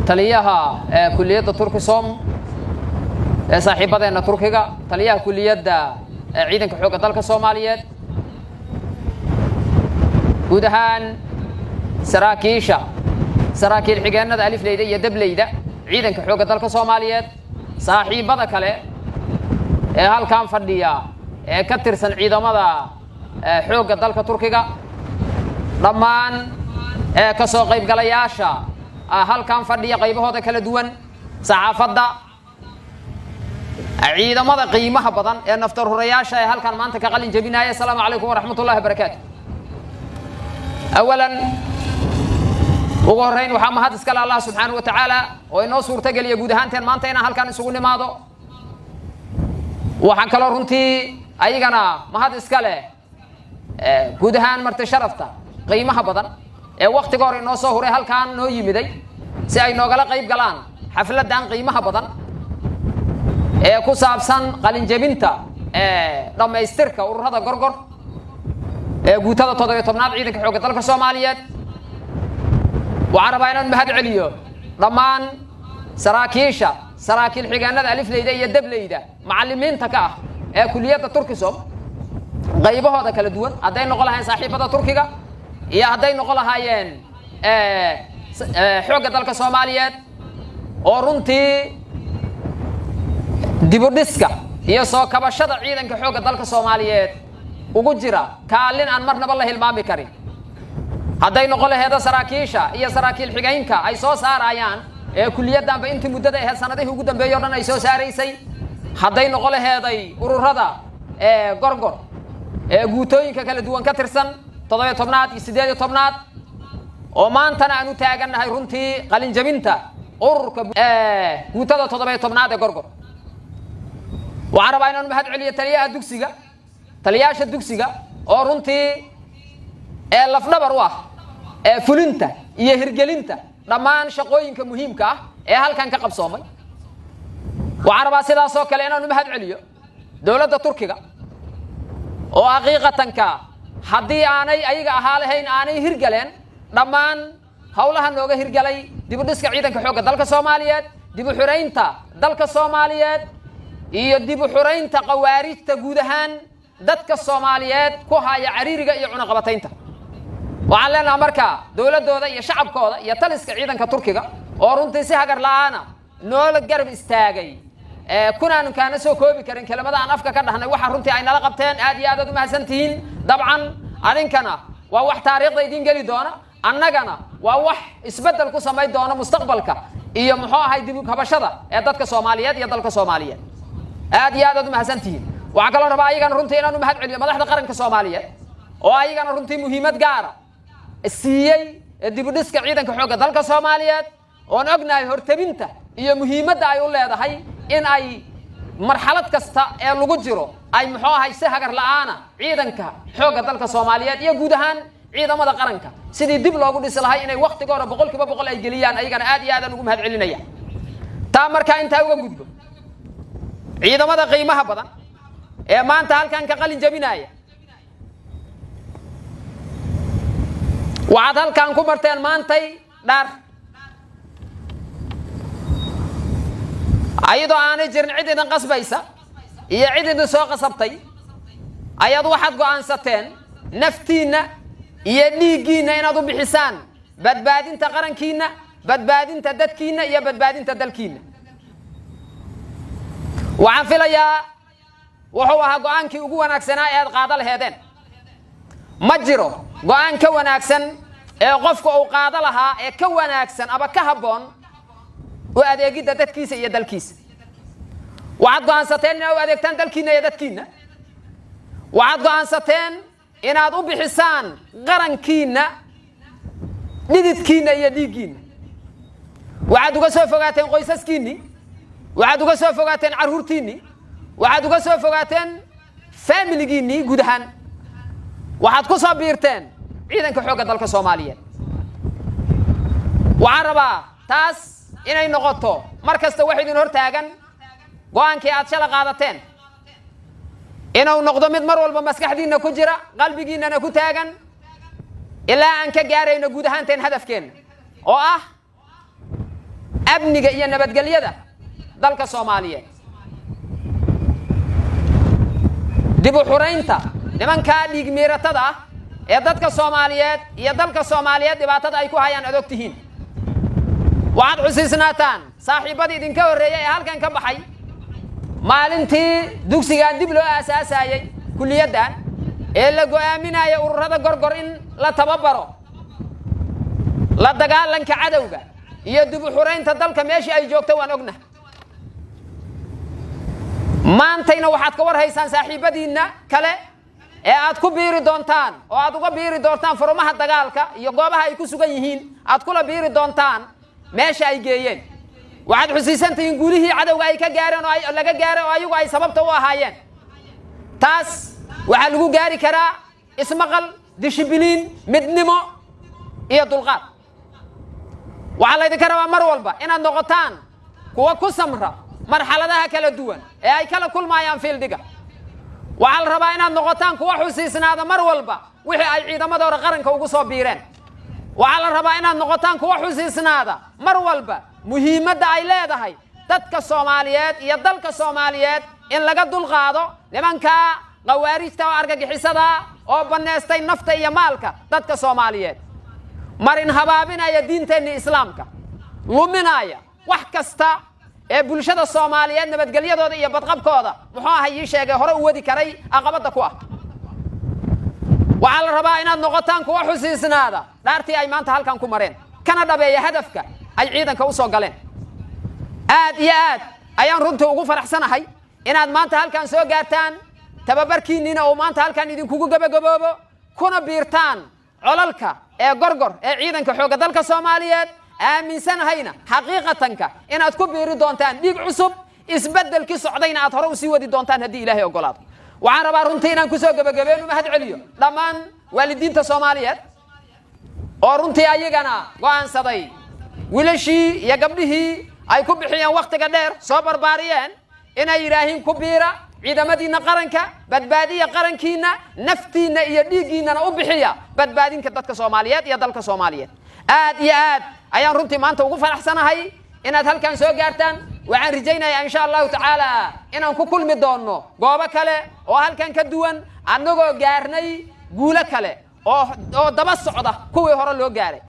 Taliyaha kuliyadda Turkisom ee saaxiibadeenna Turkiga, taliyaha kuliyadda Ciidanka Xoogga Dalka Soomaaliyeed, guud ahaan saraakiisha, saraakiil xigeennada, alifleyda iyo dableyda Ciidanka Xoogga Dalka Soomaaliyeed, saaxiibbada kale ee halkan fadhiya ee ka tirsan ciidamada xoogga dalka Turkiga, dhammaan ee ka soo qaybgalayaasha halkan fadhiya qaybahooda kala duwan, saxaafadda, ciidamada qiimaha badan ee naftarhurayaasha ee halkan maanta ka qalin jebinaya, asalaamu calaykum waraxmat ullahi barakaatu. Awalan, ugu horrayn, waxaa mahad iskale Allah subxaanahu wa tacaala oo inoo suurtageliya guud ahaanteen maanta inaan halkan isugu nimaado. Waxaan kaloo runtii ayagana mahad iska leh guud ahaan marti sharafta qiimaha badan ee waktiga hore inoo soo huray, halkaan noo yimiday si ay noogala qayb galaan xafladdan qiimaha badan ee ku saabsan qalinjebinta dhammaystirka ururada Gorgor ee guutada 17aad Ciidanka Xoogga Dalka Soomaaliyeed. Waxaan rabaa inaan mahad celiyo dhammaan saraakiisha, saraakiil xigeennada, alifleyda iyo dableyda macallimiinta ka ah ee kuliyadda Turkisom qaybahooda kala duwan, hadday noqon lahayen saaxiibada Turkiga iyo hadday noqon lahaayeen Xoogga Dalka Soomaaliyeed, oo runtii dibudhiska iyo soo kabashada Ciidanka Xoogga Dalka Soomaaliyeed ugu jira kaalin aan marnaba la hilmaami karin, hadday noqon laheeda saraakiisha iyo saraakiil xigeynka ay soo saarayaan ee kuliyaddanba intii muddada ahayd sanadihii ugu dambeeyey o dhan ay soo saaraysay, hadday noqon laheeday ururada Gorgor ee guutooyinka kala duwan ka tirsan, 17aad iyo 18aad, oo maantana aan u taagannahay runtii qalinjabinta ururka guutada 17aad ee Gorgor. Waxaan rabaa inaan mahad celiyo taliyaha dugsiga, taliyaasha dugsiga, oo runtii ee lafdhabar u ah ee fulinta iyo hirgelinta dhammaan shaqooyinka muhiimka ah ee halkan ka qabsoomay. Waxaan rabaa sidaasoo kale inaanu mahad celiyo dowladda Turkiga, oo xaqiiqatanka haddii aanay ayaga ahaa lahayn aanay hirgaleen dhammaan howlaha nooga hirgalay dib u dhiska Ciidanka Xoogga Dalka Soomaaliyeed, dib u xuraynta dalka Soomaaliyeed iyo dib u xuraynta khawaarijta guud ahaan dadka Soomaaliyeed ku haya cariiriga iyo cunaqabataynta. Waxaan leenaha marka dowladdooda iyo shacabkooda iyo taliska ciidanka Turkiga, oo runtii si hagar la'aana noola garab istaagay, kunaanu kaana soo koobi karin kelimada aan afka ka dhahnay waxa runtii ay nala qabteen, aad iyo aad aad umahadsan tihiin. Dabcan adinkana waa wax taariikhda idiin geli doona, annagana waa wax isbeddel ku samayn doona mustaqbalka iyo muxuu ahay dib u kabashada ee dadka Soomaaliyeed iyo dalka Soomaaliyeed. Aad iyo aad aad umahadsan tihiin. Waxaan kaloo rabaa ayagana runtii inaan u mahad celiyo madaxda qaranka Soomaaliyeed, oo ayagana runtii muhiimad gaara siiyey dib u dhiska Ciidanka Xoogga Dalka Soomaaliyeed, oon ognahay hortebinta iyo muhiimadda ay u leedahay in ay marxalad kasta ee lagu jiro ay muxuu ahay si hagar la'aana ciidanka xoogga dalka Soomaaliyeed iyo guud ahaan ciidamada qaranka sidii dib loogu dhisi lahay inay waktigoora 100% ay geliyaan. Ayagana aad iyo aadaan ugu mahad celinaya. Taa markaa intaa uga gudbo, ciidamada qiimaha badan ee maanta halkan ka qalin jabinaya, waxaad halkan ku marteen maantay dhaar, ayadoo aanay jirin cid idin qasbaysa iyo cid idin soo qasabtay, ayaad waxaad go'aansateen naftiinna iyo dhiiggiinna inaad u bixisaan badbaadinta qarankiinna, badbaadinta dadkiinna iyo badbaadinta dalkiinna. Waxaan filayaa wuxuu ahaa go'aankii ugu wanaagsanaa ee aad qaado laheedeen. Ma jiro go'aan ka wanaagsan ee qofka uu qaado lahaa ee ka wanaagsan ama ka habboon u adeegidda dadkiisa iyo dalkiisa. Waxaad go'aansateen inaad u adeegtaan dalkiinna iyo dadkiinna. Waxaad go'aansateen inaad u bixisaan qarankiinna dhididkiinna iyo dhiiggiinna. Waxaad uga soo fogaateen qoysaskiinnii, waxaad uga soo fogaateen carruurtiinnii, waxaad uga soo fogaateen faamiligiinnii guud ahaan. Waxaad ku soo biirteen Ciidanka Xoogga Dalka Soomaaliyeed. Waxaan rabaa taas inay noqoto mar kasta wax idin hor taagan, go'aankii aad shala qaadateen inuu noqdo mid mar walba maskaxdiinna ku jira, qalbigiinnana ku taagan, ilaa aan ka gaarayno guud ahaanteen hadafkeenna oo ah Amniga iyo nabadgelyada dalka Soomaaliyeed, dib u xuraynta nimankaa dhiig miiratada ah ee dadka Soomaaliyeed iyo dalka Soomaaliyeed dhibaatada ay ku hayaan aad og tihiin. Waxaad xusiisnaataan saaxiibbadii idinka horreeyay ee halkan ka baxay, maalintii dugsigan dib loo aasaasayey, kuliyaddan ee la go'aaminaya ururada Gorgor in la tababaro, la dagaalanka cadowga iyo dib u xuraynta dalka meeshii ay joogto waan ogna. Maantayna waxaad ka war haysaan saaxiibbadiinna kale ee aad ku biiri doontaan oo aad uga biiri doontaan furumaha dagaalka iyo goobaha ay ku sugan yihiin aad kula biiri doontaan meesha ay geeyeen. Waxaad xusiisantihiin guulihii cadowga ay ka gaareen oo ay laga gaaray oo ayagu ay sababta u ahaayeen. Taas waxaa lagu gaari karaa ismaqal, dishibiliin, midnimo iyo dulqaad. Waxaa laydinka rabaa mar walba inaad noqotaan kuwa ku samra marxaladaha kala duwan ee ay kala kulmaayaan fieldiga. Waxaa la rabaa inaad noqotaan kuwa xusiisnaada mar walba wixii ay ciidamadooda qaranka ugu soo biireen. Waxaa la rabaa inaad noqotaan kuwa xusiisnaada mar walba muhiimadda ay leedahay dadka Soomaaliyeed iyo dalka Soomaaliyeed in laga dulqaado nimanka khawaarijta oo argagixisada oo banneystay nafta iyo maalka dadka Soomaaliyeed, marin habaabinaya diinteenni Islaamka, luminaya wax kasta ee bulshada Soomaaliyeed nabadgelyadooda iyo badqabkooda, muxuu ahay ii sheegay, hore u wadi karay aqabadda ku ah. Waxaa la rabaa inaad noqotaan kuwa xusiisnaada dhaartii ay maanta halkan ku mareen, kana dhabeeya hadafka ay ciidanka u soo galeen. Aad iyo aad ayaan runtii ugu faraxsanahay inaad maanta halkan soo gaartaan, tababarkiinniina uu maanta halkan idinkugu gabagaboobo, kuna biirtaan colalka ee Gorgor ee ciidanka xoogga dalka Soomaaliyeed. Aaminsanahayna xaqiiqatanka inaad ku biiri doontaan dhiig cusub, isbeddelkii socdayna aad hore usii wadi doontaan haddii Ilaahay ogolaado. Waxaan rabaa runtii inaan kusoo gebagabeenu mahad celiyo dhammaan waalidiinta Soomaaliyeed oo runtii ayagana go'aansaday wiilashii iyo gabdhihii ay ku bixiyeen wakhtiga dheer, soo barbaariyeen, inay yidhaahiin: "Ku biira ciidamadiinna qaranka, badbaadiya qarankiinna, naftiinna iyo dhiiggiinnana u bixiya badbaadinka dadka Soomaaliyeed iyo dalka Soomaaliyeed." Aad iyo aad ayaan runtii maanta ugu faraxsanahay inaad halkan soo gaartaan. Waxaan rajaynayaa, insha Allahu tacaala, inaan ku kulmi doonno goobo kale oo halkan ka duwan, annagoo gaarnay guulo kale oo daba socda kuwii hore loo gaaray.